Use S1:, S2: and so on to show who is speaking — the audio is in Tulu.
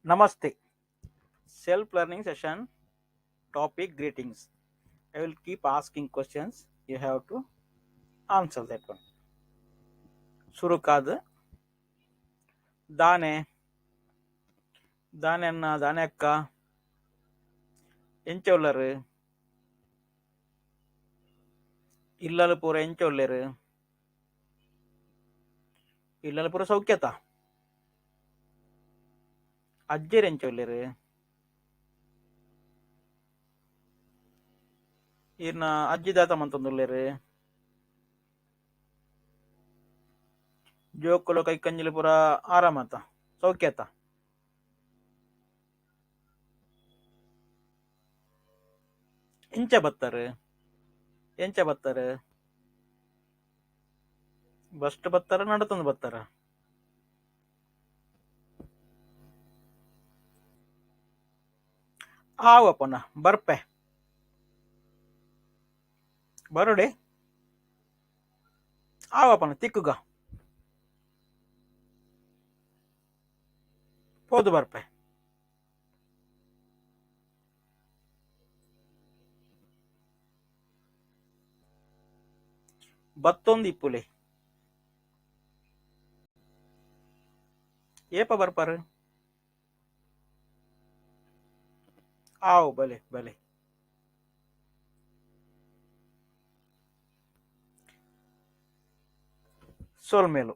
S1: Namaste. Self learning session topic greetings. I will keep asking questions. You have to answer that one. ಸುರುಕಾದ್ ದಾನೆ ದಾನೆ ಅಣ್ಣ ದಾನೆ ಅಕ್ಕ ಎಂಚ ಉಲ್ಲರ್ ಇಲ್ಲಲ್ ಪೂರ ಎಂಚ ಉಲ್ಲೆರ್ ಇಲ್ಲಲ್ ಪೂರ ಸೌಖ್ಯತ ಅಜ್ಜೆರ್ ಎಂಚ ಉಲ್ಲೆರ್ ಈರ್ನ ಅಜ್ಜಿ ದಾದ ಮಂತೊಂದುಲ್ಲೆರ್ ಜೋಕುಲು ಕೈಕಂಜಿಲು ಪೂರ ಆರಾಮತ ಸೌಖ್ಯತ ಎಂಚ ಬತ್ತರ್ ಎಂಚ ಬತ್ತರ್ ಬಸ್ ಟ್ ಬತ್ತರ ನಡತೊಂದು ಬತ್ತರ ಆವು ಅಪನ ಬರ್ಪೆ ಬರೊಡೆ ಆವು ಅಪನ ತಿಕ್ಕುಗ ಪೋದು ಬರ್ಪೆ. ಬತ್ತೊಂದು ಇಪ್ಪುಲೆ ಏಪ ಬರ್ಪರ್ ಆವು ಬಲೆ ಬಲೆ. ಸೊಲ್ಮೆಲು.